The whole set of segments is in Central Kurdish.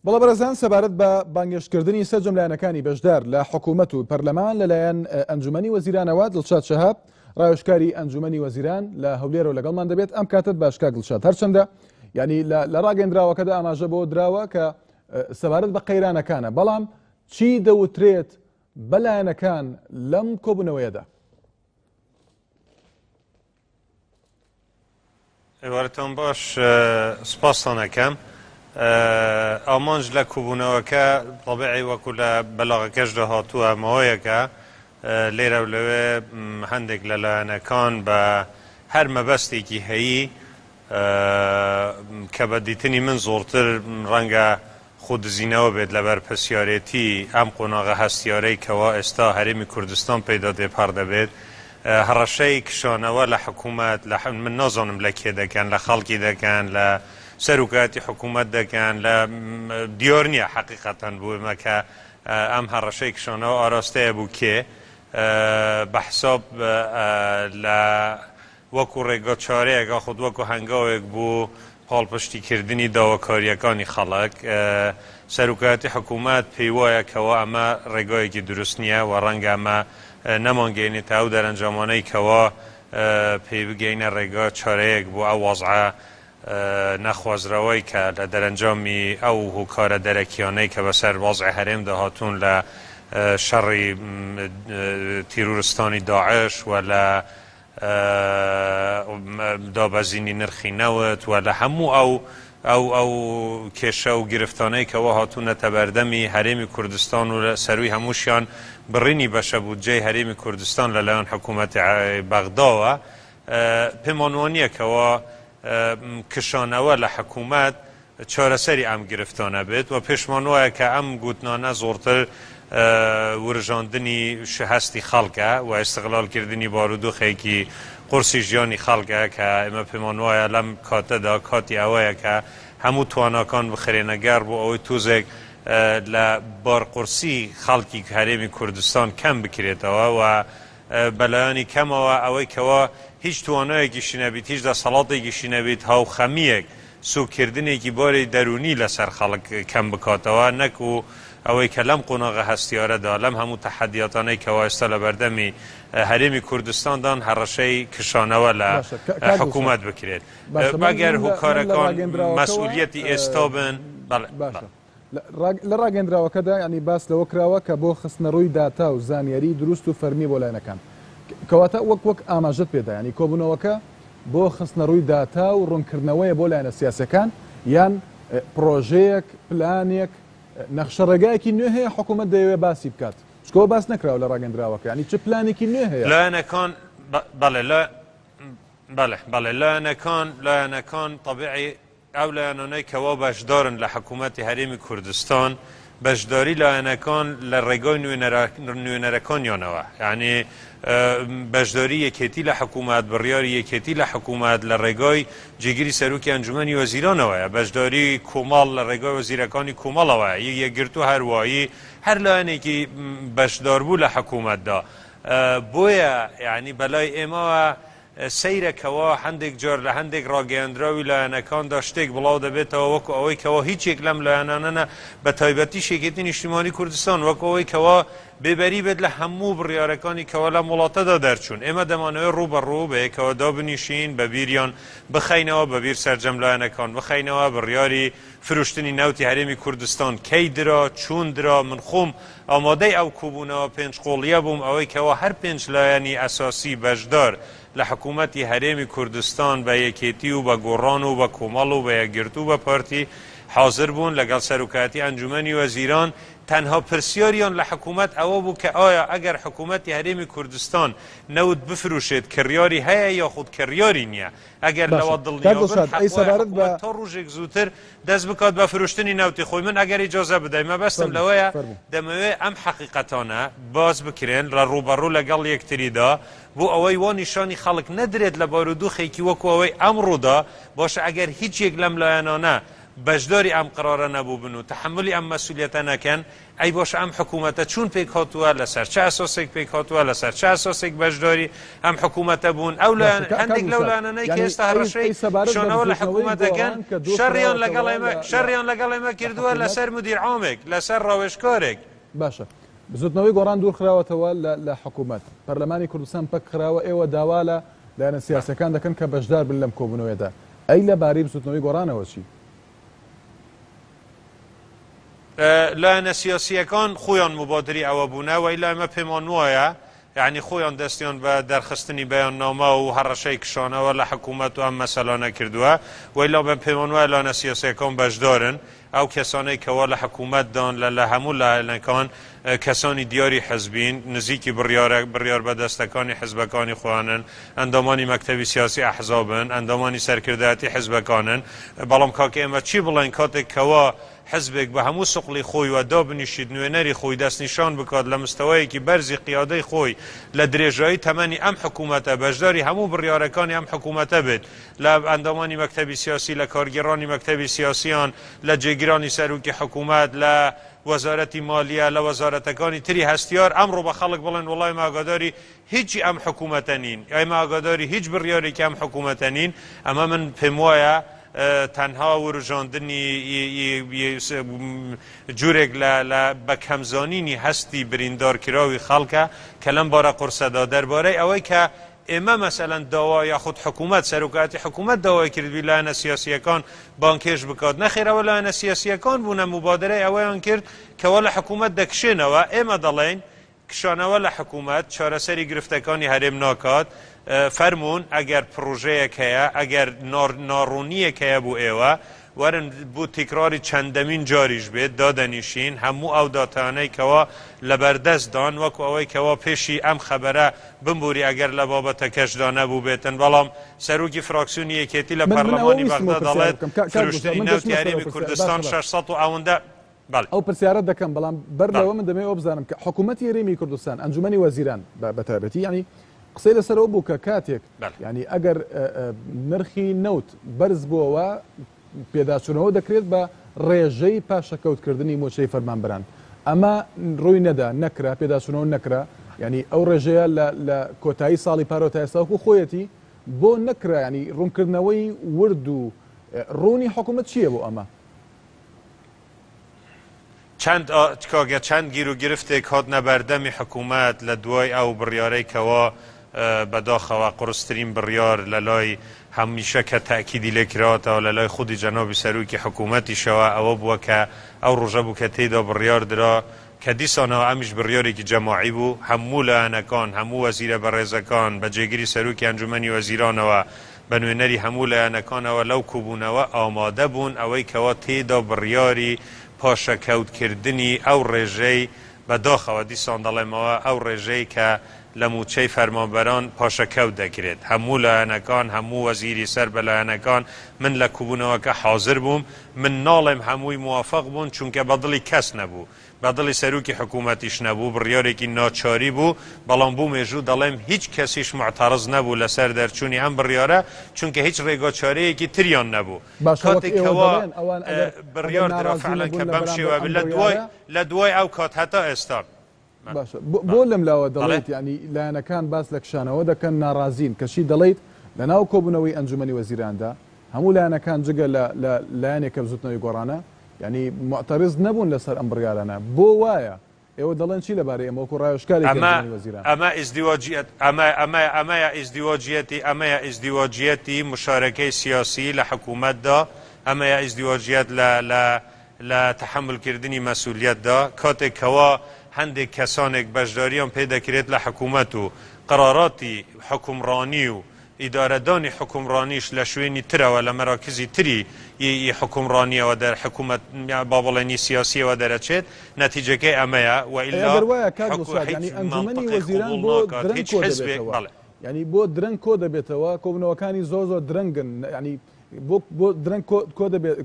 بەڵێ بەڕێزان سەبارەت بە بانگێشتکردنی سەرجەم لایەنەکانی بەشدار لە حکوومەت و پەرلەمان لەلایەن ئەنجومەنی وەزیرانەوە دڵشاد شەهاب ڕاوێژکاری ئەنجومەنی وەزیران لە هەولێرەوە لەگەڵمان دەبێت ئەم کاتت باش کاک دڵشاد هەرچەندە یعنی لە ڕاگەندراوەکەدا ئاماژە بۆ دراوە کە سەبارەت بە قەیرانەکانە بەڵام چی دەوترێت بە لایەنەکان لەم کۆبوونەوەیەدا؟ ئێوارەتان باش سپاستان ئەکەم ئامانج لە کۆبوونەوەکە تەبیعی وەکو لە بەلاغەکەشدا هاتووە ماوەیەکە لێرە و لەوێ هەندێک لە لایەنەکان بە هەر مەبەستێکی هەیی کە بە دیتنی من زۆرتر ڕەنگە خۆدزینەوە بێت لە بەرپرسیارێتی ئەم قۆناغە هەستیارەی کەوا ئێستا هەرێمی کوردستان پێیدا تێپەڕ دەبێت، هەڕەشەی کشانەوە لە حکوومەت لە من نازانم لە کێ دەکەن، لە خەڵکی دەکەن، لە سەرۆکایەتی حکوومەت دەکەن، لە دیار نییە حەقیقەتەن بۆ ئێمە کە ئەم هەڕەشەی کشانەوە ئاراستەیە بۆ کێ بە حساب لە وەکو ڕێگاچارەیەک یاخود وەکو هەنگاوێک بۆ پاڵپشتیکردنی داواکارییەکانی خەڵک، سەرۆکایەتی حکومەت پێیوایە کەوا ئەمە ڕێگایەکی دروست نییە و ڕەنگە ئەمە نەمانگەیەنێتە ئەو دەرەنجامانەی کەوا پێی بگەینە ڕێگا چارەیەک بۆ ئەو وەزعە نەخوازراوەی کە لە دەرەنجامی ئەو هۆکارە دەرەکیانەی کە بەسەر وەزعی هەرێمدا هاتوون لە شەڕی تیرۆرستانی داعش و لە دابەزینی نرخی نەوت و لە هەموو ئەو ئەو ئەو کێشە و گرفتانەی کەوا هاتوونەتە بەردەمی هەرێمی کوردستان و لە سەرووی هەمووشیان بڕینی بەشە بودجەی هەرێمی کوردستان لەلایەن حکوومەتی بەغداوە پێمان وانییە کەوا کشانەوە لە حکوومەت چارەسەری ئەم گرفتانە بێت و پێشمان وایە کە ئەم گوتنانە زۆرتر ورژاندنی هەستی خەڵکە و ئیستغلالکردنی بارودۆخێکی قورسی ژیانی خەڵکە کە ئێمە پێمان وایە لەم کاتەدا کاتی ئەوەیە کە هەموو تواناکان بخرێنە گەڕ بۆ ئەوەی تۆزێک لە بارقورسی خەڵکی هەرێمی کوردستان کەم بکرێتەوە و بەلایانی کەمەوە ئەوەی کەوا هیچ توانایەکیشی نەبیت، هیچ دەسەڵاتێکیشی نەبیت، هاوخەمییەک، سووککردنێکی باری دەروونی لەسەر خەڵک کەم بکاتەوە، نەک و ئەوەی کە لەم قۆناغە هەستیارەدا، لەم هەموو تەحەدیاتانەی کەوا ئێستا لەبەردەمی هەرێمی کوردستاندان، هەڕەشەی کشانەوە لە باشە کاک دڵشاد حکوومەت بکرێت. باشە من ئەگەر من لە من لە هۆکارەکان ڕاگەیەندراوەکەوە مەسئولیەتی ئێستا بن، بەڵێ باشە بەڵێ. لە ڕاگەیەندراوەکەدا یانی باس لەوە کراوە کە بۆ خستنەڕووی داتا و زانیاری دروست و فەرمی بۆ لایەنەکان. کەواتە وەک وەک ئاماژەت پێدا یانی کۆبوونەوەکە بۆ خستنەڕووی داتا و ڕوونکردنەوەیە بۆ لایەنە سیاسیەکان یان پڕۆژەیەک، پلانێک، نەخشە ڕێگایەکی نوێ هەیە حکوومەت دەیەوێ باسی بکات؟ چونکە ئەوە باس نەکراوە لە ڕاگەیەندراوەکە یانی چ پلانێکی نوێ هەیە؟ لایەنەکان بەڵێ بەڵێ بەڵێ لایەنەکان لایەنەکان تەبیعی ئەو لایەنانەی کەوا بەشدارن لە حکوومەتی هەرێمی کوردستان، بەشداری لایەنەکان لە ڕێگای نوێنەرەکانیانەوە، یانی بەشداری یەکێتی لە حکوومەت، بڕیاری یەکێتی لە حکوومەت لە ڕێگای جێگری سەرۆکی ئەنجومەنی وەزیرانەوەیە، بەشداری کۆمەڵ لە ڕێگای وەزیرەکانی کۆمەڵەوەیە، ی یەکگرتوو هەروایی هەر لایەنێکی بەشداربوو لە حکوومەتدا. بۆیە یانی بەلای ئێمەوە سەیرە کەوا هەندێک جار لە هەندێک ڕاگەیاندراوی لایەنەکاندا شتێک بڵاو دەبێتەوە وەکو ئەوەی کەوا هیچ یەک لەم لایەنانە نە بە تایبەتیش یەکێتی نیشتیمانی کوردستان وەکو ئەوەی کەوا بێبەری بێت لە هەموو بڕیارەکانی کەوا لەم وڵاتەدا دەرچوون ئێمە دەمانەوێت ڕوو بە ڕوو بە یەکەوە دابنیشین بە بیریان بخەینەوە بە بیر سەرجەم لایەنەکان بخەینەوە بڕیاری فرۆشتنی نەوتی هەرێمی کوردستان کەی درا چۆن درا من خۆم ئامادەی ئەو کۆبوونەوە پێنج قۆڵییە بووم، ئەوەی کەوا هەر پێنج لایەنی ئەساسی بەشدار لە حکوومەتی هەرێمی کوردستان بە یەکێتی و بە گۆڕان و بە کۆمەڵ و بە یەکگرتوو و بە پارتی حازر بوون لەگەڵ سەرۆکایەتی ئەنجوومەنی وەزیران تەنها پرسیاریان لە حکوومەت ئەوە بوو کە ئایا ئەگەر حکوومەتی هەرێمی کوردستان نەوت بفروشێت کڕیاری هەیە یاخود کڕیاری نییە ئەگەر باشە لەوە کاک دڵنیا بن دڵشاد حەق ئەی وایە سەبارەت بە حکوومەت تا ڕوژێک زووتر دەست بکات بە فرۆشتنی نەوتی خۆی من ئەگەر ئیجازە بدەی مەبەستم فەرموو لەوەیە فەرموو. دەمەوێ ئەم حەقیقەتانە باس بکرێن لە ڕووبەڕوو لەگەڵ یەکتریدا بۆ ئەوەی وا نیشانی خەڵک نەدرێت لە بارودوخێکی وەکو ئەوەی ئەمڕۆدا باشە ئەگەر هیچ یەک لەم لایەنانە. بەشداری ئەم قرارە نەبووبن و تەحەمولی ئەم مەسولیەتە نەکەن، ئەی باشە ئەم حکوومەتە چوون پێک هاتووە، لەسەر چ ئەساسێک پێک هاتووە، لەسەر چ ئەساسێک بەشداری ئەم حکوومەتە بوون؟ ئەو باشە لایەن کاک هەندێک لەو دڵشاد لایەنانەی کە یانی ئێستا ئەی هەڕەشەی ئەی سەبارەت بە کشانەوە لە بزووتنەوەی حکوومەت دەکەن، گۆڕان کە شەڕیان لەگەڵ دوورخراوەتەوە ئێمە لە لە شەڕیان لەگەڵ ئێمە لە کردووە حکوومەت؟ لەسەر مودیر عامێک، لەسەر ڕاوێژکارێک. باشە بزوتنەوەی گۆڕان دوورخراوەتەوە لە لە حکومەت، پەرلەمانی کوردستان پەکخراوە، ئێوە داوا لە لایەنە سیاسیەکان دەکەن کە بەشدار بن لەم کۆبوونەوەیەدا، ئەی لە بارەی بزوتنەوەی گۆڕانەوە چی؟ لایەنە سیاسییەکان خۆیان موبادری ئەوە بوونە، وەیلا ئێمە پێمان وایە یەعنی خۆیان دەستیان بە دەرخستنی بەیاننامە و هەڕەشەی کشانەوە لە حکوومەت و ئەم مەسەلانە کردووە، وەیلا بە پێمان وایە لایەنە سیاسییەکان بەشدارن، ئەو کەسانەی کەوا لە حکوومەتدان لە لە هەموو لایەنەکان کەسانی دیاری حزبین، نزیکی بڕیارە بڕیاربەدەستەکانی حزبەکانی خۆیانن، ئەندامانی مەکتەبی سیاسی ئەحزابن، ئەندامانی سەرکردایەتی حزبەکانن، بەڵام کاکە ئێمە چی بڵێین کاتێک کەوا حزبێک بە هەموو سوقڵی خۆیوە دابنیشیت نوێنەری خۆی دەستنیشان بکات لە مستەوایەکی بەرزی قیادەی خۆی لە درێژایی تەمەنی ئەم حکوومەتە بەشداری هەموو بڕیارەکانی ئەم حکوومەتە بێت لە ئەندامانی مەکتەبی سیاسی لە کارگێڕانی مەکتەبی سیاسیان لە جێگرانی سەرۆکی حکوومەت لە وەزارەتی مالیە لە وەزارەتەکانی تری هەستیار ئەمڕۆ بە خەڵک بڵێن وەڵا ئێمە ئاگاداری هیچی ئەم حکوومەتە نین، ئێمە ئاگاداری هیچ بڕیارێکی ئەم حکوومەتە نین، ئەمە من پێموایە تەنها وروژاندنی جورێک لە بە کەمزانینی هەستی بریندارکراوی خەڵکە کە لەم بارە قورسەدا دەربارەی ئەوەی کە ئێمە مەسەلەن داوا یاخود حکوومەت سەرۆکایەتی حکوومەت داوای کردبی لایەنە سیاسییەکان بانگهێشت بکات، نەخێر ئەوە لایەنە سیاسییەکان بوونە موبادەرەی ئەوەیان کرد کەوا لە حکوومەت دەکشێنەوە، ئێمە دەڵێین کشانەوە لە حکوومەت چارەسەری گرفتەکانی هەرێم ناکات، فەرموون ئەگەر پڕۆژەیەک هەیە، ئەگەر ناڕوونییەک هەیە بۆ ئێوە، وەرن بۆ تیکراری چەندەمین جاریش بێت دادەنیشین، هەموو ئەو داتایانەی کەوا لەبەردەستدان، وەکو ئەوەی کەوا پێشی ئەم خەبەرە، بمبوری ئەگەر لە بابەتەکەشدا نەبووبێتن، بەڵام سەرۆکی فراکسیۆنی یەکێتی لە من من ئەوە پەرلەمانی ویستم ئەو بەغدا پرسیارە دەڵێت بکەم کاک دڵشاد فرۆشتنی من نەوتی دەچمە سەر ئەو هەرێمی پرسیارە کوردستان باشە باشە. 600 و ئەوەندە بەڵێ. ئەو پرسیارە دەکەم بەڵام بەر بەڵێ. لەوە من دەمەوێت ئەوە بزانم کە حکوومەتی هەرێمی کوردستان ئەنجومەنی وەزیران بە بە تایبەتی یانی قسەی لەسەر ئەوە بوو کە کاتێک بەڵێ. یانی ئەگەر نرخی نەوت بەرز بووەوە پێداچوونەوە دەکرێت بە ڕێژەی پاشەکەوتکردنی مووچەی فەرمانبەران ئەمە ڕووی نەدا نەکرا پێداچوونەوە نەکرا یانی ئەو ڕێژەیە لە لە کۆتایی ساڵی پارەوە تا ئێستا وەکو خۆیەتی بۆ نەکرا یانی ڕوونکردنەوەی ورد و ڕوونی حکوومەت چییە بۆ ئەمە؟ چەند کاگە چەند گیروگرفتێک هاتنە بەردەمی حکوومەت لە دوای ئەو بڕیارەی کەوا بەداخەوە قورسترین بڕیار لە لای هەمیشە کە تەئکیدی لێ کراوەتەوە لە لای خودی جەنابی سەرۆکی حکوومەتیشەوە ئەوە بووە کە ئەو ڕۆژە بوو کە تێیدا بڕیار درا کە دیسانەوە ئەمیش بڕیارێکی جەماعی بوو، هەموو لایەنەکان، هەموو وەزیرە بەڕێزەکان، بە جێگری سەرۆکی ئەنجومەنی وەزیرانەوە، بە نوێنەری هەموو لایەنەکانەوە لەو کۆبوونەوە ئامادە بوون، ئەوەی کەوا تێیدا بڕیاری پاشەکەوت کردنی ئەو ڕێژەی، بە داخەوە دیسان دەڵێمەوە، ئەو ڕێژەی کە لە مووچەی فەرمانبەران پاشەکەوت دەکرێت، هەموو لایەنەکان، هەموو وەزیری سەر بە لایەنەکان، من لە کوبوونەوەکە حازر بووم، من ناڵێم هەمووی موافق بوون، چونکە بە دڵی کەس نەبوو، بە دڵی سەرۆکی حکوومەتیش نەبوو، بڕیارێکی ناچاری بوو، بەڵام بۆ مێژوو دەڵێم هیچ کەسیش موعتەڕز نەبوو لەسەر دەرچوونی ئەم بڕیارە، چونکە هیچ ڕێگاچارەیەکی تریان نەبوو. باشە وەک کاتێک ئێوە کەوا دەڵێن ئەوان ئەگەر ئەگەر بڕیار درا ناڕازی فعلەن نەبوون کە لە بەم بەرامبەر شێوە ئەم بێت، لە دوای بڕیارە، لە دوای ئەو کات هەتا ئێستا. باشە بۆ لەم لاوە بەڵێ. دەڵێیت یانی لایەنەکان باس لە کشانەوە دەکەن ناڕازین کەچی دەڵێیت لەناو کۆبوونەوەی ئەنجومەنی وەزیراندا هەموو لایەنەکان جگە لە لە لایەنێک کە بزوتنەوەی گۆڕانە یانی موعتەرز نەبوون لەسەر ئەم بڕیارانە بۆ وایە؟ ئێوە دەڵێن چی لەبارەی ئەمە وەکو ڕاوێژکارێکی ئەمە ئەنجومەنی وەزیران؟ ئەمە ئیزدیواجیەت ئەمە ئەمە ئەمەیە ئیزدیواجیەتی ئەمەیە ئیزدیواجیەتی مشارەکەی سیاسی لە حکوومەتدا ئەمەیە ئیزدیواجیەت لە لە لە تەحەمول کردنی مەسولیەتدا، کاتێک کەوا هەندێک کەسانێک بەشداریان پێ دەکرێت لە حکومەت و قەراراتی حوکمڕانی و ئیدارەدانی حوکمڕانیش لە شوێنی ترەوە لە مەراکزی تری ی حوکمڕانیەوە دەر حکومەت با بڵێن ی سیاسیەوە دەرەچێت نەتیجەکەی ئەمەیە ئەی وئیلا ئەگەر وایە کاک حکو دڵشاد هیچ یانی ئەنجومەنی مەنتقێک وەزیران قبوڵ بۆ ناکات درەنگ هیچ کۆ حزبێک دەبێتەوە بەڵێ. یانی بۆ درەنگ کۆ دەبێتەوە کۆبوونەوەکانی زۆر زۆر درەنگن یانی بۆ بۆ درەنگ کۆ کۆ دەبێت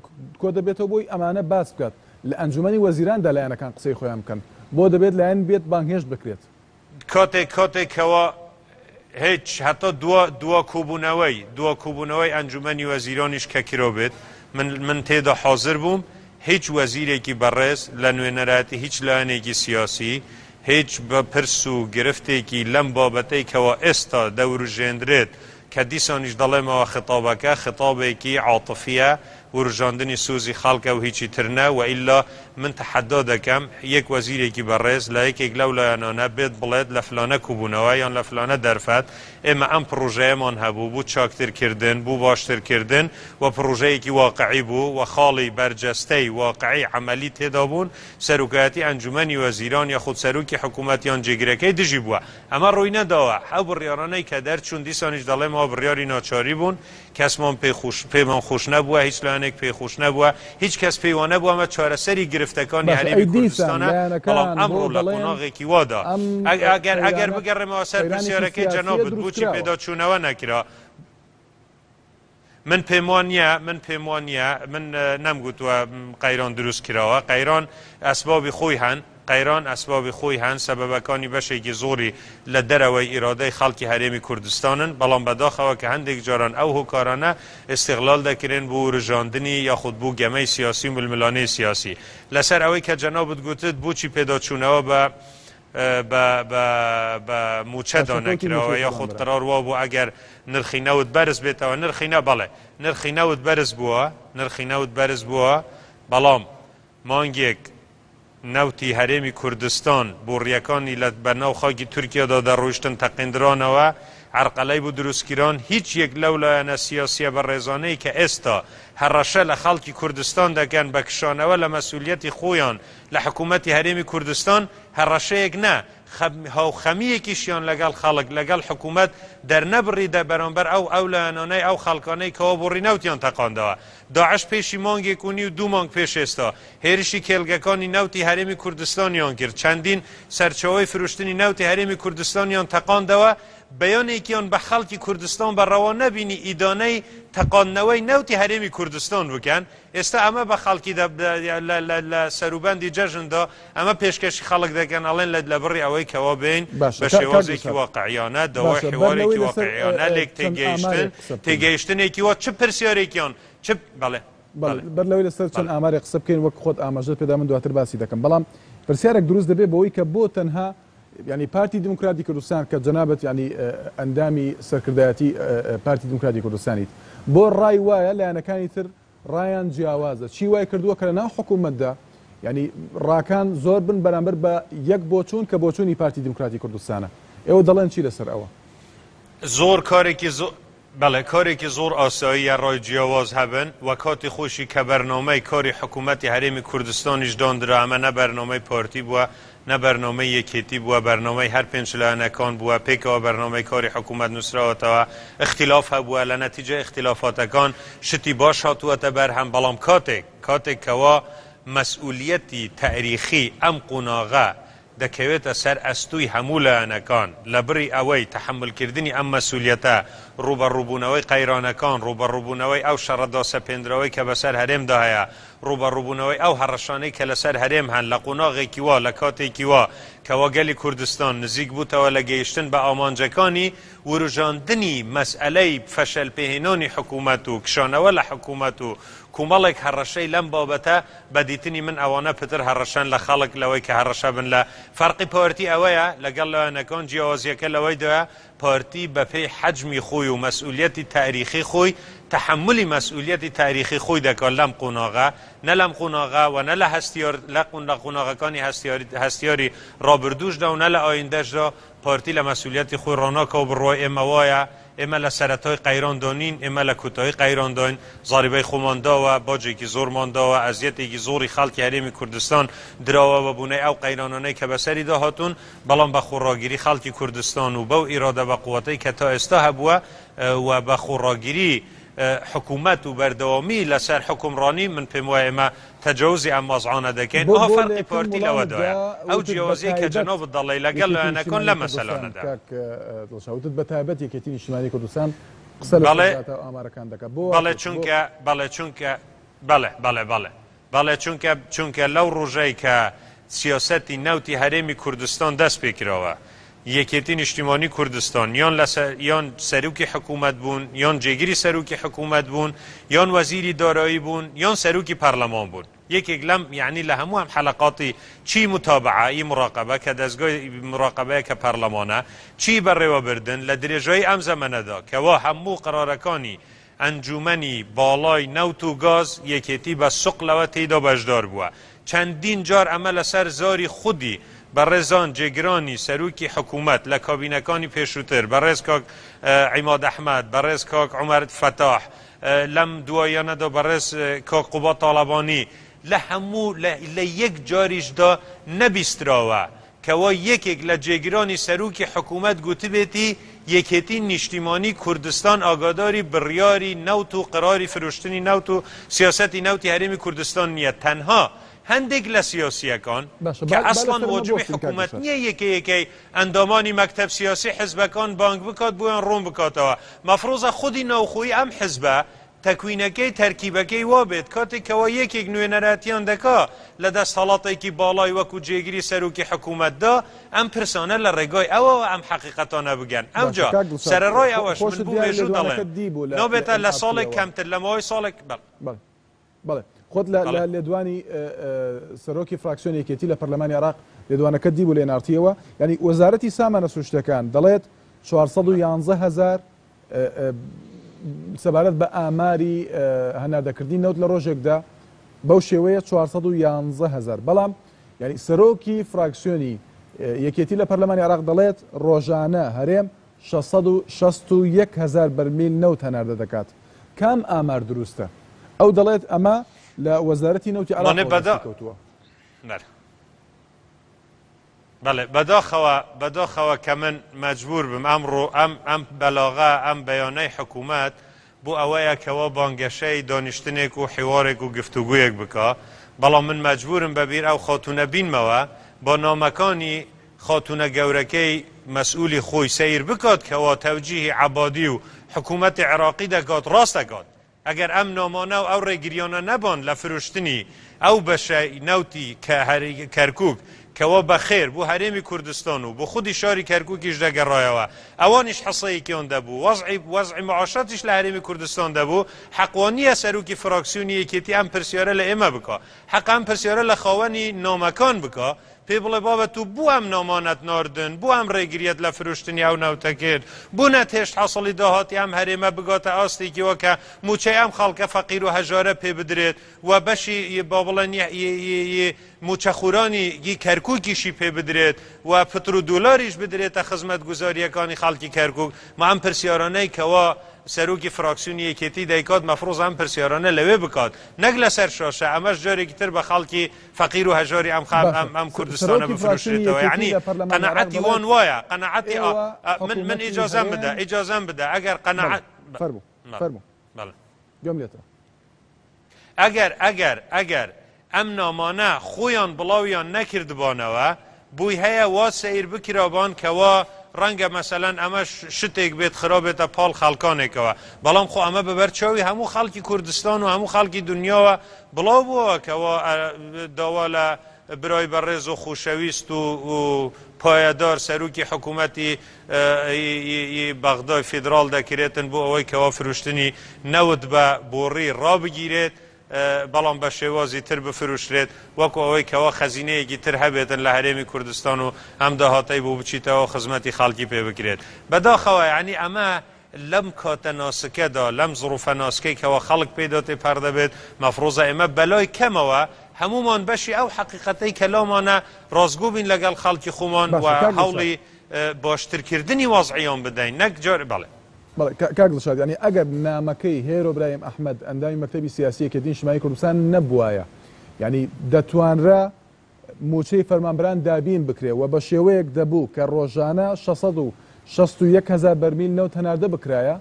کۆ دەبێتەوە بۆی ئەمانە باس بکات لە ئەنجومەنی وەزیراندا لایەنەکان قسەی خۆیان بکەن بۆ دەبێت لایەن بێت بانگهێشت بکرێت؟ کاتێک کاتێک کەوا هیچ هەتا دوا دوا کۆبوونەوەی دوا کۆبوونەوەی ئەنجومەنی وەزیرانیش کە کرابێت من من تێدا حازر بووم هیچ وەزیرێکی بەڕێز لە نوێنەرایەتی هیچ لایەنێکی سیاسی هیچ بە پرس و گرفتێکی لەم بابەتەی کەوا ئێستا دەوروژێندرێت کە دیسانیش دەڵێمەوە خیتابەکە خیتابێکی عاتفیە وروژاندنی سۆزی خەڵکە و هیچی تر نە وئیلا من تەحەدا دەکەم یەک وەزیرێکی بەڕێز لە یەکێک لەو لایەنانە بێت بڵێت لە فلانە کوبونەوە یان لە فلانە دەرفەت ئێمە ئەم پڕۆژەیەمان هەبوو بو چاکتر کردن بو باشتر کردن و پڕۆژەیەکی واقعی بوو و خاڵی بەرجەستەی واقعی عەمەلی تێدا بوون سەرۆکایەتی ئەنجومەنی وەزیران یاخود سەرۆکی حکومەت یان جێگرەکەی دژی بووە ئەمە ڕووی نەداوە ئەو بڕیارانەی کە دەرچوون دیسانیش دەڵێمەوە بڕیاری ناچاری بوون کەسمان پێی خۆش پێمان خۆش نەبووە هیچ لایەنێک پێی خۆش نەبووە هیچ کەس پێی وانەبووە ئەمە چارەسەری گرفتەکانی باشە هەرێمی ئەی دیسان کوردستانە بەڵام لایەنەکان بۆ ئەمڕۆ لە دەڵێن قۆناغێکی وادا ئەم ئەگەر ئەگەر قەیرانە بگەڕێمەوە سەر قەیرانێکی پرسیارەکەی سیاسیە جەنابت دروست بۆچی کراوە. پێداچوونەوە نەکرا من پێم وا نییە من پێم وا نییە من نەمگوتووە قەیران دروست کراوە قەیران ئەسبابی خۆی هەن قەیران ئەسبابی خۆی هەن سەبەبەکانی بەشێکی زۆری لە دەرەوەی ئیرادەی خەڵکی هەرێمی کوردستانن بەڵام بەداخەوە کە هەندێک جاران ئەو هۆکارانە ئیستیغلال دەکرێن بۆ وروژاندنی یاخود بۆ گەمەی سیاسی و ململانێی سیاسی لەسەر ئەوەی کە جەنابت گوتت بۆچی پێداچوونەوە بە بە بە بە مووچەدا پاشەکەوتی نەکراوە مووچەی یاخود فەرمانبەران. قەرار وابوو ئەگەر نرخی نەوت بەرز بێتەوە نرخی نە بەڵێ نرخی نەوت بەرز بووە نرخی نەوت بەرز بووە بەڵام مانگێک نەوتی هەرێمی کوردستان بۆڕیەکانی لە بەناو خاکی تورکیادا دەڕۆیشتن تەقێندرانەوە، عەرقەلەی بۆ دروستکران، هیچ یەک لەو لایەنە سیاسیە بەڕێزانەی کە ئێستا هەڕەشە لە خەڵکی کوردستان دەکەن بە کشانەوە لە مەسئولیەتی خۆیان لە حکومەتی هەرێمی کوردستان هەڕەشەیەک نا هاوخەمییەکیشیان لەگەڵ خەڵک لەگەڵ حکومەت دەرنەبڕی دە بەرامبەر ئەو ئەو لایەنانەی ئەو خەڵکانەی کەوا بۆڕی نەوتیان تەقاندەوە داعش پێشی مانگێک و نیو دوو مانگ پێش ئێستا هێرشی کێڵگەکانی نەوتی هەرێمی کوردستانیان کرد، چەندین سەرچاوەی فرۆشتنی نەوتی هەرێمی کوردستانیان تەقاندەوە، بەیانێکیان بە خەڵکی کوردستان بە ڕەوا نەبینی ئیدانەی تەقاندنەوەی نەوتی هەرێمی کوردستان بکەن، ئێستا ئەمە بە خەڵکی لە سەروبەندی جەژندا ئەمە پێشکەشی خەڵک دەکەن ئەڵێن لە لەبڕی ئەوەی کەوا بێین باشە بە کاک شێوازێکی دڵشاد واقعیانە داوای باشە بەر لەوەی حیوارێکی لەسەر واقعیانە لێک چەند تێگەیشتن ئامارێک قسە بکەین. تێگەیشتنێکی وا چ پرسیارێکیان چ بەڵێ بەڵێ بەڵێ بەر لەوەی لەسەر چەند بەڵێ. ئامارێک قسە بکەین وەک خۆت ئاماژەت پێدا من دواتر باسی دەکەم بەڵام پرسیارێک دروست دەبێت بەوەی کە بۆ تەنها یعنی پارتی دیموکراتی کوردستان کە جەنابت یعنی ئەندامی سەرکردایەتی پارتی دیموکراتی کوردستانیت بۆ ڕای وایە لایەنەکانی تر ڕایان جیاوازە چی وای کردووە کە لەناو حکوومەتدا یعنی ڕاکان زۆر بن بەرامبەر بە یەک بۆچوون کە بۆچوونی پارتی دیموکراتی کوردستانە ئێوە دەڵێن چی لەسەر ئەوە؟ زۆر کارێکی زۆر بەڵێ کارێکی زۆر ئاساییە ڕای جیاواز هەبن و کاتی خۆشی کە بەرنامەی کاری حکوومەتی هەرێمی کوردستانیش داندرا ئەمە نە بەرنامەی پارتی بووە نە بەرنامەی یەکێتی بووە بەرنامەی هەر پێنچ لایەنەکان بووە پێکەوە بەرنامەی کاری حکوومەت نووسراوەتەوە ئیختیلاف هەبووە لە نەتیجە ئیختیلافاتەکان شتی باش هاتووەتە بەرهەم بەڵام کاتێک کاتێک کەوا مەسئولیەتی تاریخی ئەم قۆناغە دەکەوێتە سەر ئەستووی هەموو لایەنەکان، لەبری ئەوەی تەحەمولکردنی ئەم مەسولیەتە، ڕووبەڕووبوونەوەی قەیرانەکان، ڕووبەڕووبوونەوەی ئەو شەڕە داسەپێندراوەی کە بەسەر هەرێمدا هەیە، ڕووبەڕووبوونەوەی ئەو هەڕەشانەی کە لەسەر هەرێم هەن لە قۆناغێکی وا، لە کاتێکی وا کەوا گەلی کوردستان نزیک بووتەوە لە گەیشتن بە ئامانجەکانی، وروژاندنی مەسئەلەی فەشەلپێهێنانی حکوومەت و کشانەوە لە حکوومەت و کومەڵێک هەڕەشەی لەم بابەتە بە دیتنی من ئەوانە پتر هەڕەشەن لە خەڵک لەوەی کە هەڕەشە بن لە فەرقی پارتی ئەوەیە لەگەڵ لایەنەکان جیاوازیەکە لەوەیدایە پارتی بە پێی حەجمی خۆی و مەسئولیەتی تاریخی خۆی تەحەمولی مەسئولیەتی تاریخی خۆی دەکات لەم قۆناغە نە لەم قۆناغە و نە لە هەستیار لە قۆناغەکانی هەستیاری ڕابردووشدا و نە لە ئایندەشدا پارتی لە مەسئولیەتی خۆی ڕاناکا و بڕوای ئێمە وایە ئێمە لە سەرەتای قەیراندا نین، ئێمە لە کۆتایی قەیرانداین، زاریبەی خۆمان داوە، باجێکی زۆرمان داوە، ئەزیەتێکی زۆری خەڵکی هەرێمی کوردستان دراوە بە بۆنەی ئەو قەیرانانەی کە بەسەریدا هاتوون، بەڵام بە خۆڕاگری خەڵکی کوردستان و بەو ئیرادە بەقوەتەی کە تا ئێستا هەبووە و بە خۆڕاگری حکوومەت و بەردەوامی لەسەر حوکمڕانی، من پێم وایە ئێمە تەجاوزی ئەم وەزعانە دەکەین، بۆ ئەها بۆ لە فەرقی یەکەم پارتی وڵامتدا لەوەدایە، ئەو وتت بە جیاوازیەی کە تایبەت جەنابت دەڵێی لەگەڵ یەکێتی لایەنەکان نیشتیمانی لەم کوردستان مەسەلانەدا. کاک دڵشاد وتت بە تایبەت یەکێتی نیشتیمانی کوردستان قسە لەسەر بەڵێ داتا و ئامارەکان دەکات بۆ وا بەڵێ کرد بۆ چونکە بەڵێ چونکە بەڵێ بەڵێ بەڵێ بەڵێ چونکە چونکە لەو ڕۆژەی کە سیاسەتی نەوتی هەرێمی کوردستان دەست پێکراوە. یەکێتی نیشتیمانی کوردستان یان لە یان سەرۆکی حکوومەت بوون یان جێگری سەرۆکی حکوومەت بوون یان وەزیری دارایی بوون یان سەرۆکی پەرلەمان بوون. یەکێک لەم یەعنی لە هەموو ئەم حەلەقاتی چی موتابەعە ی موڕاقەبە کە دەزگای موڕاقەبەیە کە پەرلەمانە چی بەڕێوەبردن لە درێژایی ئەم زەمەنەدا کەوا هەموو قەرارەکانی ئەنجوومەنی باڵای نەوت و گاز یەکێتی بە سوقلەوە تێیدا بەشدار بووە چەندین جار ئەمە لەسەر زاری خودی بەڕێزان جێگرانی سەرۆکی حکوومەت لە کابینەکانی پێشووتر بەڕێز کاک عیماد ئەحمەد بەڕێز کاک عومەر فەتاح لەم دواییانەدا بەڕێز کاک قوباد تاڵەبانی لە هەموو لە یەک جاریشدا نەبیستراوە کەوا یەکێک لە جێگرانی سەرۆکی حکوومەت گوتبێتی یەکێتی نیشتیمانی کوردستان ئاگاداری بڕیاری نەوت و قەراری فرۆشتنی نەوت و سیاسەتی نەوتی هەرێمی کوردستان نییە تەنها هەندێک لە سیاسییەکان باشە کە با با ئەسڵەن لەسەر ئەمە واجبی بوەستین کاک حکوومەت دڵشاد. نییە یەکە یەکەی ئەندامانی مەکتەب سیاسی حزبەکان بانگ بکات بۆیان ڕوون بکاتەوە مەفروزە خودی ناوخۆیی ئەم حزبە تەکوینەکەی تەرکیبەکەی وابێت کاتێک کەوا یەکێک نوێنەراتیان دەکا لە دەستهەڵاتێکی باڵای وەکو جێگری سەرۆکی حکوومەتدا ئەم پرسانە لە ڕێگای ئەوەوە ئەم حەقیقەتانە بگەن باشە ئەوجا کاک دڵشاد سەرەڕای ئەوەش من خۆشت بۆ دیارە مێژوو دەڵێم لێدوانەکەت دیبوو لە لە نابێتە ئێن لە ئاڕ ساڵێک تیەوە. کەمتر لە ماوەی ساڵێک بەڵێ. بەڵێ. بەڵێ خۆت لە بەڵێ. لێدوانی سەرۆکی فراکسیۆنی یەکێتی لە پەرلەمانی عێراق لێدوانەکەت دیبوو لە ئێن ئاڕ تیەوە یانی وەزارەتی سامانە سروشتیەکان دەڵێت 411 هەزار سەبارەت بە ئاماری هەناردەکردنی نەوت لە ڕۆژێکدا بەو شێوەیە 411 هەزار بەڵام یعنی سەرۆکی فراکسیۆنی یەکێتی لە پەرلەمانی عێراق دەڵێت ڕۆژانە هەرێم 661 هەزار بەرمیل نەوت هەناردە دەکات. کام ئامار دروستە؟ ئەو دەڵێت ئەمە لە وەزارەتی نەوتی مانێ عێراقەوە بەدا دەستی کەوتووە. بەلێ بەڵێ بەداخەوە بەداخەوە کە من مەجبور بم ئەمڕۆ ئەم ئەم بەلاغە ئەم بەیانەی حکوومەت بۆ ئەوەیە کەوا بانگەشەی دانیشتنێک و حیوارێک و گفتوگویەک بکا بەڵام من مەجبورم بە بیر ئەو خاتوونە بینمەوە با نامەکانی خاتوونە گەورەکەی مەسئولی خۆی سەیر بکات کەوا تەوجیهی عەبادی و حکوومەتی عێراقی دەکات ڕاست دەکات ئەگەر ئەم نامانە و ئەو ڕێگریانە نەبان لە فرۆشتنی ئەو بەشەی نەوتی کەرکوک کەوا بە خێر بۆ هەرێمی کوردستان و بۆ خودی شاری کەرکوکیش دەگەڕایەوە ئەوانیش حسەیەکیان دەبوو وەزعی وەزعی معاشاتیش لە هەرێمی کوردستان دەبوو حەق وا نییە سەرۆکی فراکسیۆنی یەکێتی ئەم پرسیارە لە ئێمە بکا حەقە ئەم پرسیارە لە خاوەنی نامەکان بکا پێی بڵێ بابە تو بو ئەم نامانەت ناردن، بو ئەم ڕێگریەت لە فرۆشتنی ئەو نەوتە کرد، بو نەتهێشت حاسڵی داهاتی ئەم هەرێمە بگاتە ئاستێکی وا کە موچەی ئەم خەڵکە فەقیر و هەژارە پێ بدرێت و بەشی با بڵێن ی موچەخورانی ی کەرکوکیشی پێ بدرێت و پترو دۆلاریش بدرێتە خزمەتگوزاریەکانی خەڵکی کەرکوک. ما ئەم پرسیارانەی کەوا سەرۆکی فراکسیۆنی یەکێتی دەیکات مەفروزە ئەم پرسیارانە لەوێ بکات نەک لەسەر شاشە، ئەمەش جارێکی تر بە خەڵکی فەقیر و هەژاری ئەم خا باشە ئەم ئەم کوردستانە سەرۆکی فراکسیۆنی بفرۆشرێتەوە یەکێتی یەعنی لە پەرلەمانی عێراق قەناعەتی وان دەڵێت وایە قەناعەتی ئا ئێوە ئا من من حکوومەتی ئیجازەم بدە هەرێم ئیجازەم بدە ئەگەر بەڵێ قەناعەت بە فەرموو بەڵێ فەرموو بەڵێ گوێم لێتە. ئەگەر ئەگەر ئەگەر ئەم نامانە خۆیان بڵاویان نەکردبانەوە بۆی هەیە وا سەیر بکرابان کەوا ڕەنگە مەسەلەن ئەمەش شتێک بێت خرابێتە پاڵ خەڵکانێکەوە بەڵام خۆ ئەمە بەبەر چاوی هەموو خەڵکی کوردستان و هەموو خەڵکی دنیاوە بڵاو بووەوە کەوا داوا لە برای بەڕێز و خۆشەویست و پایەدار سەرۆکی حکوومەتی بەغدای فیدراڵ دەکرێتن بۆ ئەوەی کەوا فرۆشتنی نەوت بە بۆڕی ڕابگیرێت بەڵام بە شێوازی تر بفروشرێت وەکو ئەوەی کەوا خەزینەیەکی تر هەبێتن لە هەرێمی کوردستان و ئەم داهاتەی بۆ بچیتەوە و خزمەتی خەڵکی پێ بکرێت بەداخەوە یانی ئەمە لەم کاتە ناسکەدا لەم زڕوفە ناسکەی کەوا خەڵک پێیدا تێپەڕ دەبێت مەفروزە ئێمە بەلای کەمەوە هەموومان بەشی ئەو حەقیقەتەی کە لامانە ڕاستگۆ بین لەگەڵ خەڵکی خۆمان و باشە کاک دڵشاد. هەوڵی باشترکردنی وەزعیان بدەین نەک جار بەڵێ. بەڵێ کاک دڵشاد یانی ئەگەر نامەکەی هێرۆ برایم ئەحمەد ئەندامی مەکتەبی سیاسی یەکێتی نیشتمانی کوردستان نەبوایە یانی دەتوانرا مووچەی فەرمانبەران دابین بکرێ و بە شێوەیەک دەبوو کە ڕۆژانە 661 هەزار بەرمیل نەوت هەناردە بکرایە؟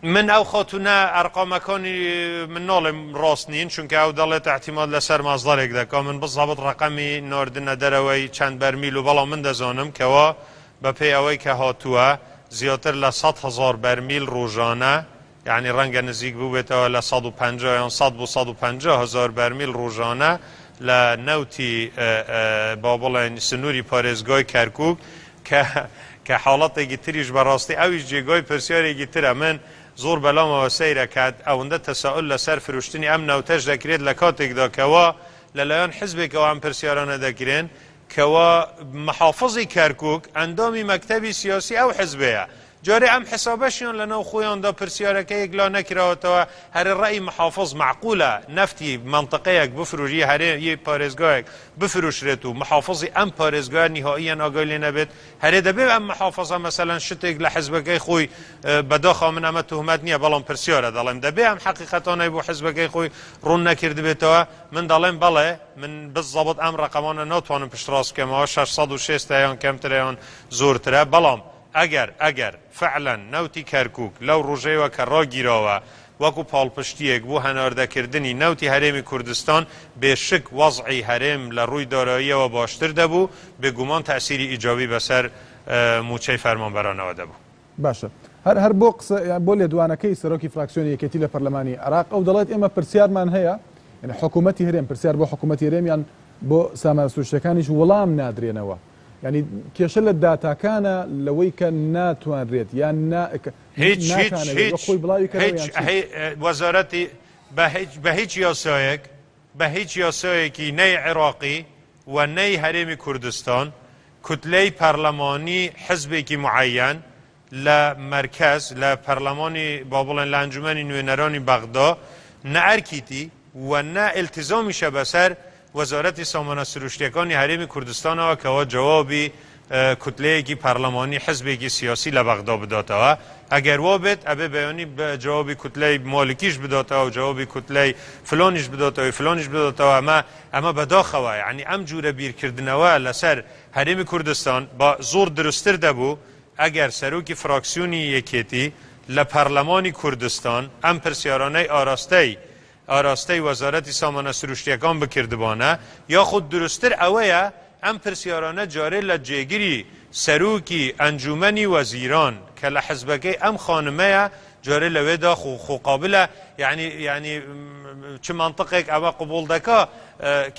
من ئەو خاتوونە ئەرقامەکانی من ناڵێم ڕاست نین چونکە ئەو دەڵێت اعتماد لەسەر مەسدەرێک دەکا من بزەبت ڕەقەمی ناردنە دەرەوەی چەند بەرمیل و بەڵام من دەزانم کەوا بەپێی ئەوەی کە هاتووە زیاتر لە 100 هەزار بەرمیل ڕۆژانە یانی ڕەنگە نزیک بووبێتەوە لە 150 یان 100 بۆ 150 هەزار بەرمیل ڕۆژانە لە نەوتی با بڵێن سنووری پارێزگای کەرکووک کە کە حاڵەتێکی تریش بەڕاستی ئەویش جێگای پرسیارێکی ترە من زۆر بەلامەوە سەیرە کە ئەوەندە تەساؤل لەسەر فرۆشتنی ئەم نەوتەش دەکرێت لە کاتێکدا کەوا لەلایەن حزبێکەوە ئەم پرسیارانە دەکرێن کەوا محافزی کەرکوک ئەندامی مەکتەبی سیاسی ئەو حزبەیە جارێ ئەم حسابەشیان لەناو خۆیاندا پرسیارەکە یەکلا نەکراوەتەوە هەرێ ڕەئی محافز مەعقولە نەفتی مەنتقەیەک بفروش ی هەرێ ی پارێزگایەک بفروشرێت و محافزی ئەم پارێزگایە نیهائیەن ئاگای لێ نەبێت هەرێ دەبێ ئەم محافزە مەسەلەن شتێک لە حزبەکەی خۆی بەداخەوە من ئەمە توهمەت نییە بەڵام پرسیارە دەڵێم دەبێ ئەم حەقیقەتانەی بۆ حزبەکەی خۆی ڕوون نەکردبێتەوە من دەڵێم بەڵێ من بزەبت ئەم ڕەقەمانە ناتوانم پشتڕاست بکەمەوە 606 یان کەمترە یان زۆرترە بەڵام ئەگەر ئەگەر فعلا نەوتی کەرکوک لەو ڕۆژەیەوە کە ڕاگیراوە وەکو پاڵپشتییەک بۆ هەناردەکردنی نەوتی هەرێمی کوردستان بێ شک وەزعی هەرێم لە ڕووی داراییەوە باشتر دەبوو، بێ گومان تەئسیری ئیجابی بەسەر مووچەی فەرمانبەرانەوە دەبوو. باشە هەر هەر بۆ قسە یان بۆ لێدوانەکەی سەرۆکی فراکسیۆنی یەکێتی لە پەرلەمانی عێراق ئەو دەڵێت ئێمە پرسیارمان هەیە یعنی حکوومەتی هەرێم پرسیار بۆ حکوومەتی هەرێم یان بۆ سامانە سروشتیەکانیش وڵام نادرێنەوە یعنی کێشە لە داتاکانە لەوەی کە ناتوانرێت یان نا هیچ هیچ ناتانەوێت هیچ وەک خۆی بڵاوی کەنەوە هیچ یان چی؟ هی وەزارەتی بە هیچ بە هیچ یاسایەک بە هیچ یاسایەکی نەی عێراقی و نەی هەرێمی کوردستان کوتلەی پەرلەمانی حزبێکی معەیەن لە مەرکەز لە پەرلەمانی با بڵێن لە ئەنجومەنی نوێنەرانی بەغدا نە ئەرکیتی و نە ئیلتیزامیشە بەسەر وەزارەتی سامانە سروشتیەکانی هەرێمی کوردستانەوە کەوا جوابی کوتلەیەکی پەرلەمانی حزبێکی سیاسی لە بەغدا بداتەوە ئەگەر وا بێت ئەبێ بەیانی جوابی کوتلەی مالکیش بداتەوە و جوابی کوتلەی فلانیش بداتەوە فلانیش بداتەوە ئەمە ئەمە بەداخەوە یعنی ئەم جورە بیرکردنەوە لەسەر هەرێمی کوردستان با زۆر دروستتر دەبوو ئەگەر سەرۆکی فراکسیۆنی یەکێتی لە پەرلەمانی کوردستان ئەم پرسیارانەی ئاراستەی ئاراستەی وەزارەتی سامانە سروشتیەکان بکردبانە، یاخود دروستتر ئەوەیە ئەم پرسیارانە جارێ لە جێگری سەرۆکی ئەنجومەنی وەزیران کە لە حزبەکەی ئەم خانمەیە جارێ لەوێدا خۆ خۆ قابلە یانی یانی چ مەنتقێک ئەوە قبوڵ دەکا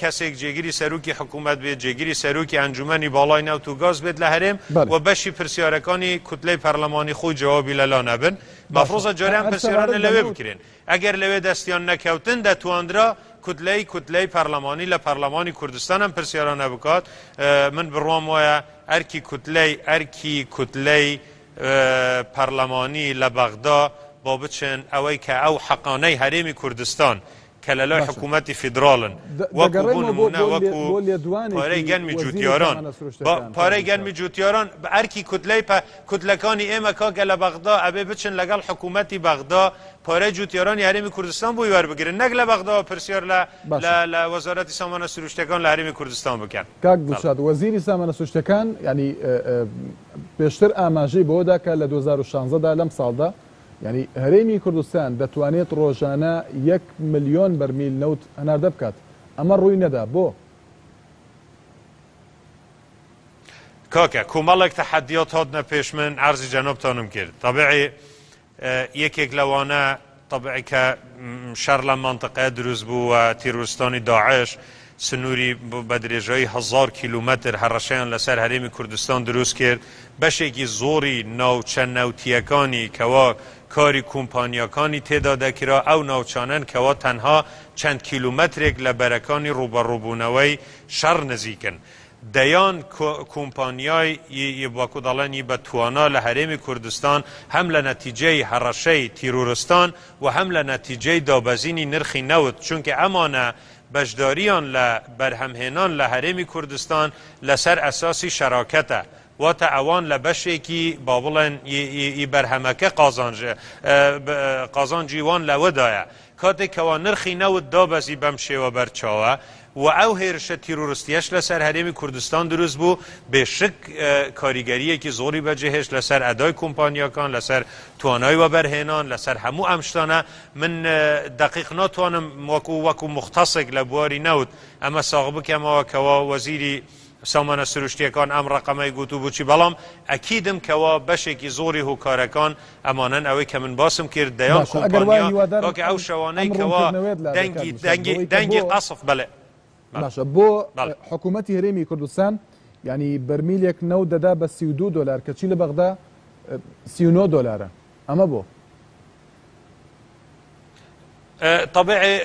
کەسێک جێگری سەرۆکی حکوومەت بێت جێگری سەرۆکی ئەنجومەنی باڵای نەوت و گاز بێت لە هەرێم و بەشی پرسیارەکانی کوتلەی پەرلەمانی خۆی جوابی لەلا نەبن مەفروزە جارێ ئەم پرسیارانە لەوێ بکرێن ئەگەر لەوێ دەستیان نەکەوتن دەتواندرا کوتلەی کوتلەی پەرلەمانی لە پەرلەمانی کوردستان ئەم پرسیارانە بکات من بڕوام وایە ئەرکی کوتلەی ئەرکی کوتلەی پەرلەمانی لە بەغدا با بچن ئەوەی کە ئەو حەقانەی هەرێمی کوردستان کە لە لای حکوومەتی فیدراڵن وەکو بۆ نموونە وەکو پارەی گەنمی جووتیاران پارەی گەنمی جووتیاران ئەرکی کوتلەی کوتلەکانی ئێمە کاکە لە بەغدا ئەبێ بچن لەگەڵ حکوومەتی بەغدا پارەی جووتیارانی هەرێمی کوردستان بۆی وەربگرن نەک لە بەغداوە پرسیار لە لە وەزارەتی سامانە سروشتەکان لە هەرێمی کوردستان بکەن. کاک دڵشاد وەزیری سامانە سروشتەکان یانی پێشتر ئاماژەی بەوەدا کە لە 2016 دا لەم ساڵدا یانی هەرێمی کوردستان دەتوانێت ڕۆژانە یەک ملیۆن بەرمیل نەوت هەناردە بکات ئەمە ڕووی نەدا بۆ؟ کاکە کۆمەڵێک تەحەدیات هاتنە پێش من عەرزی جەنابتانم کرد تەبعی یەکێک لەوانە تەبعی کە شەڕ لەم مەنتقەیە دروست بوو و تیرۆرستانی داعش سنووری بە درێژایی هەزار کیلومەتر هەڕەشەیان لەسەر هەرێمی کوردستان دروست کرد بەشێکی زۆری ناوچە نەوتییەکانی کەوا کاری کۆمپانیاکانی تێدا دەکرا ئەو ناوچانەن کەوا تەنها چەند کیلومەترێک لە بەرەکانی ڕووبەڕووبوونەوەی شەڕ نزیکن. دەیان کۆمپانیای ی وەکو دەڵێن ی بە توانا لە هەرێمی کوردستان هەم لە نەتیجەی هەڕەشەی تیرۆرستان و هەم لە نەتیجەی دابەزینی نرخی نەوت چونکە ئەمانە بەشداریان لە بەرهەمهێنان لە هەرێمی کوردستان لەسەر ئەساسی شەراکەتە واتە ئەوان لە بەشێکی با بڵێن ی بەرهەمەکە قازانج قازانجی وان لەوەدایە کاتێک کەوا نرخی نەوت دابەزی بەم شێوە بەرچاوە و ئەو هێرشە تیرۆرستیەش لەسەر هەرێمی کوردستان دروست بوو، بێ شک کاریگەرییەکی زۆری بەجێهێشت لەسەر ئەدای کۆمپانیاکان، لەسەر توانای وەبەرهێنان، لەسەر هەموو ئەم شتانە. من دەقیق ناتوانم وەکو وەکو موختەسێک لە بواری نەوت ئەمە ساغ بکەمەوە کەوا وەزیری سامانە سروشتیەکان ئەم ڕەقەمەی گوت و بۆچی بەڵام ئەکیدم کەوا بەشێکی زۆری هۆکارەکان ئەمانەن ئەوەی کە من باسم کرد دەیان باشە ئەگەر وایە کۆمپانیا هیوادارم کاکە ئەو ئەم شەوانەی ئەم کەوا ڕوونکردنەوەیەت لابێ کاک دەنگی دڵشاد دەنگی بەوەی کە دەنگی بۆ قەسف بەلێ. باشە بۆ حکوومەتی هەرێمی کوردستان یعنی بەرمیلێک نەوت دەدا بە 32 دلار کەچی لە بەغدا 39 دلارە ئەمە بۆ؟ تەبعی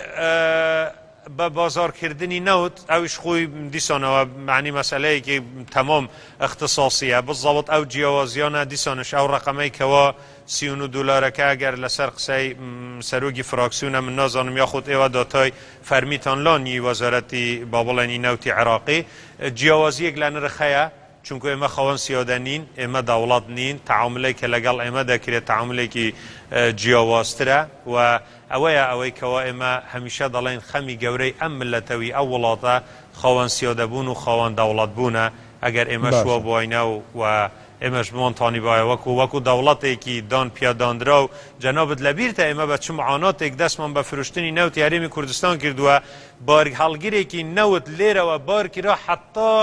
بە بازاڕکردنی نەوت ئەویش خۆی دیسانەوە معنی مەسەلەیەکی تەمام اختصاصیە بزەوت ئەو جیاوازیانە دیسانش ئەو ڕقەمەی کەوا 39 دلارەکە ئەگەر لەسەر قسەی سەرۆکی فراکسیونە من نازانم یاخود ئێوە داتای فەرمیتان لانی وەزارەتی با بڵێنی نەوتی عێراقی جیاوازیەک لە نرخ هەیە چونکو ئێمە خاوەن سیادە نین، ئێمە دەوڵەت نین، تەعامولێک کە لەگەڵ ئێمە دەکرێت تەعامولێکی جیاوازترە و ئەوەیە ئەوەی کەوا ئێمە هەمیشە دەڵێین خەمی گەورەی ئەم میللەتە وی ئەو وڵاتە خاوەن سیادە بوون و خاوەن دەوڵەت بوونە، ئەگەر ئێمەش وا باشە. بوواینە و ئێمەش بمانتوانیبایە وەکو وەکو دەوڵەتێکی دان پیاداندراو جەنابت لەبیرتە ئێمە بە چ معاناتێک دەستمان بە فرۆشتنی نەوتی هەرێمی کوردستان کردووە، بارهەڵگرێکی نەوت لێرەوە بارکرا حەتا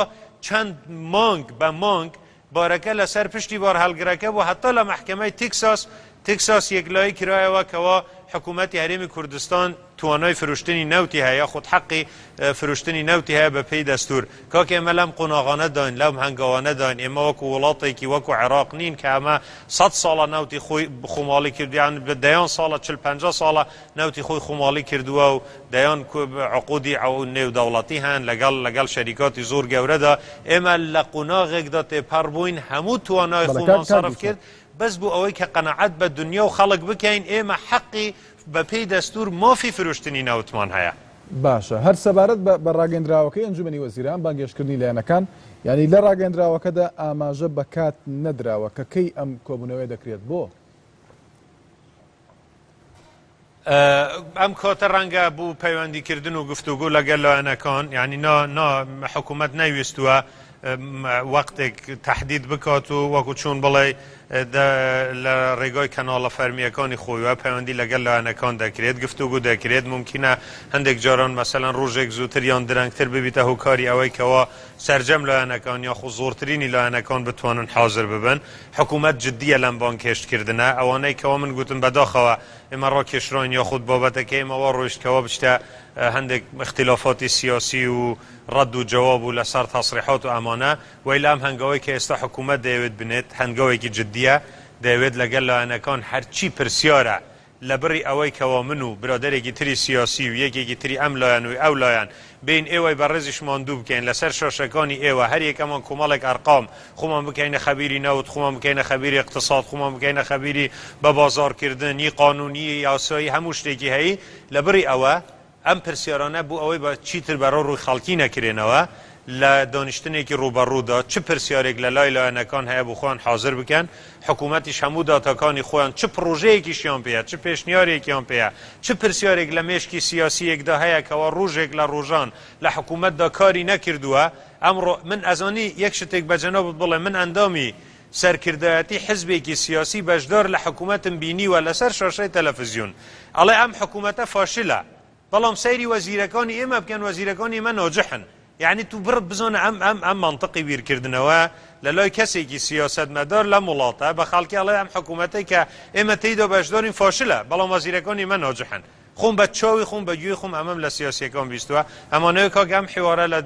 چەند مانگ بە مانگ بارەکە لەسەر پشتی بارهەڵگرەکە بوو هەتا لە مەحکەمەی تیکساس تکساس یەکلایی کرایەوە کەوا حکوومەتی هەرێمی کوردستان توانای فرۆشتنی نەوتی هەیە یاخود حەقی فرۆشتنی نەوتی هەیە بە پێی دەستور کاک ئێمە لەم قۆناغانە داین لەم هەنگاوانە داین ئێمە وەکو وڵاتێکی وەکو عێراق نین کە ئەمە سەد ساڵە نەوتی خۆی خۆماڵی کردیان بە دەیان ساڵە چل پەنجا ساڵە نەوتی خۆی خۆماڵی کردووە و دەیان عقودی نێودەوڵەتی هەن لەگەڵ لەگەڵ شەریکاتی زۆر گەورەدا، ئێمە لە قۆناغێکدا تێپەڕ بووین هەموو توانای بەڵێ کاک خۆمان کاک سەرف یوسف. کرد بەس بۆ ئەوەی کە قەناعەت بە دنیا و خەڵک بکەین ئێمە حەقی بە پێی دەستوور مافی فرۆشتنی نەوتمان هەیە. باشە هەر سەبارەت بە بە ڕاگەندراوەکەی ئەنجومەنی وەزیران بانگهێشتکردنی لایەنەکان یانی لە ڕاگەندراوەکەدا ئاماژە بە کات نەدراوە کە کەی ئەم کۆبوونەوەیە دەکرێت بۆ؟ ئەم کاتە ڕەنگە بۆ پەیوەندیکردن و گفتوگۆ لەگەل لایەنەکان یعنی نا نا حکوومەت نەیویستووە وەختێک تهدید بکات و وەکو چۆن بڵێ لە ڕێگای کەناڵە فەرمیەکانی خۆیوە پەیوەندی لەگەل لایەنەکان دەکرێت گفتوگو دەکرێت ممکنە هەندێک جاران مەسەلەن ڕۆژێک زووتر یان درەنگتر ببیتە هۆکاری ئەوەی کەوا سەرجەم لایەنەکان یاخود زۆرترینی لایەنەکان بتوانن حازر ببن. حکومەت جدییە لەم بانگهێشتکردنە. ئەوانەی کەوا من گوتم بەداخەوە ئێمە ڕاکێشراین یاخود بابەتەکە ئێمە وا ڕۆیشت کەوا بچتە هەندێک ئیختیلافاتی سیاسی و ڕەد و جەواب و لەسەر تەسریحات و ئەمانە. وەیلا ئەم هەنگاوەی کە ئێستا حکومەت دەیەوێت بنێت هەنگاوێکی جدییە، دەیەوێت لەگەل لایەنەکان هەرچی پرسیارە لەبڕی ئەوەی کەوا من و برادەرێکی تری سیاسی و یەکێکی تری ئەم لایەن و ئەو لایەن بێین ئێوەی بەڕێزیش ماندوو بکەین لەسەر شاشەکانی ئێوە هەر یەکەمان کۆمەڵێک ئەرقام خۆمان بکەینە خەبیری نەوت خۆمان بکەینە خەبیری اقتصاد خۆمان بکەینە خەبیری بەبازاڕکردن ی قانونی یاسایی هەموو شتێکی هەیی لەبڕی ئەوە ئەم پرسیارانە بۆ ئەوەی بە چیتر بەرەو ڕووی خەڵکی نەکرێنەوە، لە دانیشتنێکی ڕووبەڕوودا چ پرسیارێک لە لای لایەنەکان هەیە بۆ خۆیان حازر بکەن، حکوومەتیش هەموو داتاکانی خۆیان چ پڕۆژەیەکیشیان پێیە، چ پێشنیارێکیان پێیە، چ پرسیارێک لە مێشکی سیاسییەکدا هەیە کەوا ڕۆژێک لە ڕۆژان لە حکوومەتدا کاری نەکردووە، ئەمڕۆ من ئەزانی یەک شتێک بە جەنابت بڵێم من ئەندامی سەرکردایەتی حزبێکی سیاسی بەشدار لە حکومەتم بینیوە لەسەر شاشەی تەلەفزیۆن ئەڵێ ئەم حکومەتە فاشلە بەڵام سەیری وەزیرەکانی ئێمە بکەن وەزیرەکانی ئێمە ناجحن یعنی تو بڕت بزانە ئەم ئەم ئەم مەنتقی بیرکردنەوە لە لای کەسێکی سیاسەتمەدار لەم وڵاتە بە خەڵکی ئەڵێ ئەم حکومەتەی کە ئێمە تێیدا بەشدارین فاشلە بەڵام وەزیرەکانی ئێمە ناجحن خۆم بە چاوی خۆم بە گوێی خۆم ئەمەم لە سیاسیەکان بیستوە ئەمانەوێ کاک ئەم حیوارە لە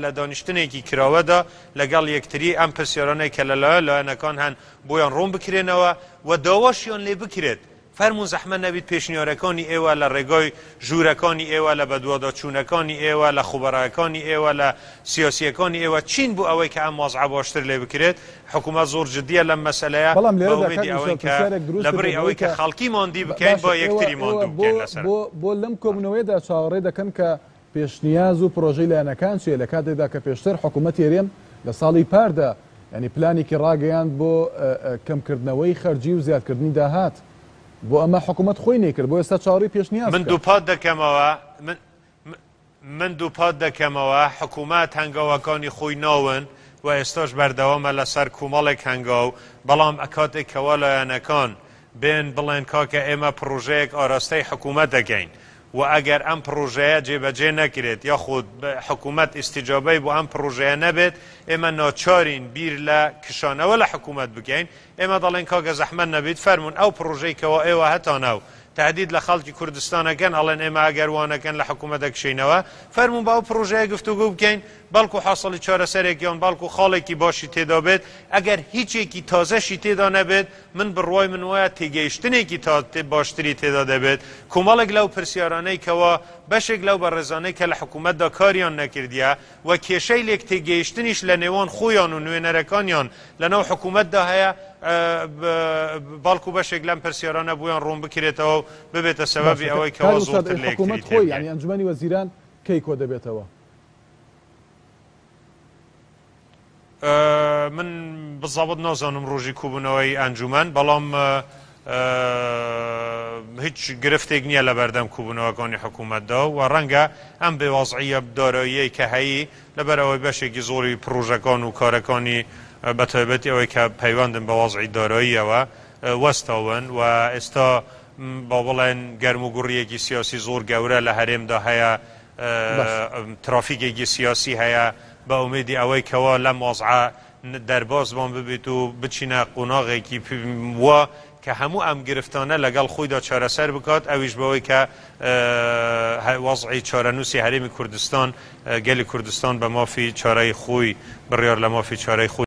لە دانیشتنێکی کراوەدا لەگەڵ یەکتری ئەم پرسیارانەی کە لە لایەن لایەنەکان هەن بۆیان ڕوون بکرێنەوە و داواشیان لێ بکرێت فەرموون زەحمەت نەبیت پێشنیارەکانی ئێوە لە ڕێگای ژوورەکانی ئێوە لە بەدواداچوونەکانی ئێوە لە خوبەرایەکانی ئێوە لە سیاسیەکانی ئێوە چین بۆ ئەوەی کە ئەم وەزعە باشتر لێ بکرێت حکومەت زۆر جدیە لەم مەسەلەیە بەڵام بە لێرەدا ئومێدی کاک ئەوەین یوسف کە پرسیارێک دروست لە بڕی دەبێت ئەوەی بەوەی کە کە خەڵکی ماندی بکەین باشە با ئێوە یەکتری ئێوە ماندوو بۆ بکەین لەسەر بۆ بۆ لەم کۆبوونەوەیەدا چاوەڕێ دەکەن کە پێشنیاز و پرۆژەی لایەنەکان چیە لە کاتێکدا کە پێشتر حکوومەتی هەرێم لە ساڵی پاردا یانی پلانێکی ڕاگەیاند بۆ کەمکردنەوەی خەرجی و زیادکردنی داهات بۆ ئەمە حکوومەت خۆی نەیکرد بۆ ئێستا چاوەڕێی پێشنیاز من بکات. دووپات دەکەمەوە من من دووپات دەکەمەوە حکوومەت هەنگاوەکانی خۆی ناون و ئێستاش بەردەوامە لەسەر کومەڵێک هەنگاو، بەڵام کاتێک کەوا لایەنەکان بێن بڵێن کاکە ئێمە پڕۆژەیەک ئاراستەی حکوومەت دەکەین و ئەگەر ئەم پڕۆژەیە جێبەجێ نەکرێت یاخود حکوومەت ئیستیجابەی بۆ ئەم پڕۆژەیە نەبێت ئێمە ناچارین بیر لە کشانەوە لە حکوومەت بکەین، ئێمە دەڵێین کاکە زەحمەت نەبیت فەرموون ئەو پڕۆژەی کەوا ئێوە هەتانە و. تەهدید لە خەڵکی کوردستان ئەکەن ئەڵێن ئێمە ئەگەر وا نەکەن لە حکوومەت ئەکشێینەوە، فەرموون با ئەو پڕۆژەیە گفتوگۆ بکەین بەڵکو حاسڵی چارەسەرێک یان بەڵکو خاڵێکی باشی تێدا بێت، ئەگەر هیچێکی تازەشی تێدا نەبێت من بڕوای من وایە تێگەیشتنێکی باشتری تێدا دەبێت، کۆمەڵێک لەو پرسیارانەی کەوا بەشێک لەو بەڕێزانەی کە لە حکوومەتدا کاریان نەکردیە و کێشەی لێکتێگەیشتنیش لە نێوان خۆیان و نوێنەرەکانیان لەناو حکوومەتدا هەیە، بەڵکو بەشێک لەم پرسیارانە بۆیان ڕوون بکرێتەوە و ببێتە سەبەبی باشە ئەوەی کاک کەوا دڵشاد زۆرتر ئەی لە یەکتری حکوومەت خۆی تێبگەن. یانی ئەنجومەنی وەزیران کەی کۆدەبێتەوە؟ من بزابت نازانم ڕۆژی کوبوونەوەی ئەنجومەن، بەڵام هیچ گرفتێک نییە لە بەردەم کوبوونەوەکانی حکوومەتدا و ڕەنگە ئەم بێوازعیە داراییەی کە هەیی لەبەر ئەوەی بەشێکی زۆری پڕۆژەکان و کارەکانی بە تایبەتی ئەوەی کە پەیوەندن بە وەزعی داراییەوە وەستاون و ئێستا با بڵێن گەرموگوڕییەکی سیاسی زۆر گەورە لە هەرێمدا هەیە ترافیکێکی سیاسی هەیە بە ئومێدی ئەوەی کەوا لەم وەزعە دەربازمان ببێت و بچینە قۆناغێکی وا کە هەموو ئەم گرفتانە لەگەڵ خۆیدا چارەسەر بکات ئەویش بەوەی کە وەزعی چارەنووسی هەرێمی کوردستان گەلی کوردستان بە مافی چارەی خۆی بڕیار لە مافی چارەی خۆی.